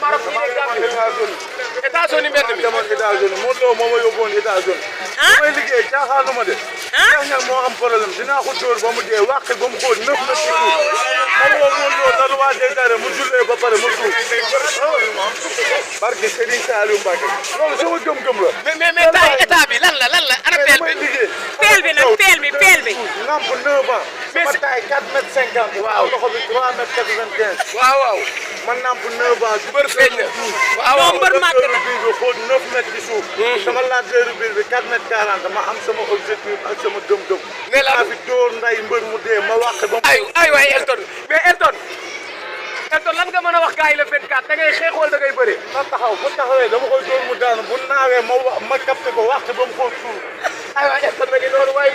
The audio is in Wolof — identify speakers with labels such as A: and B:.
A: Maroc yi de Gambie États-Unis mbedd mi
B: demoon États-Unis Modou Lo moo ma yóbbuwoon États-Unis may liggéey caaxaanu ma de Cheikh Niang moo am problème dinaa ko dóor ba mu dee wàq ba mu xóot nëf na ci suuf ma woo Modou Lo dalu waa déclaré mu jullee ba pare mu suuf barke Serigne Saliou Mbacké loolu sama gëm-gëm la
A: mais tay état bi lan la ana peel bi
C: peel bi nag peel bi
B: namp 9 ans sama taay 4 mètres 50 waaw loxo bi 3 mètres 95
A: waaw
B: man namp 9 ans
A: mbër feeñ na
C: waaw mbër màgg na
B: biir bi xóot 9 mètres ci suuf sama largeur biir bi 4 mètres 40 ma am sama objectif ak sama gëm-gëm
A: ne la
B: fi dóor nday mbër mu dee ma wàq ba
A: ay waay Elton mais Elton lan nga mën a wax gars yi le 24 da ngay xeex wala da ngay bëre
B: ma taxaw bu taxawee dama koy dóor mu daanu bu naawee ma capté ko wàq ba mu xóot suuf
A: ay waay Elton ngi noonu waaye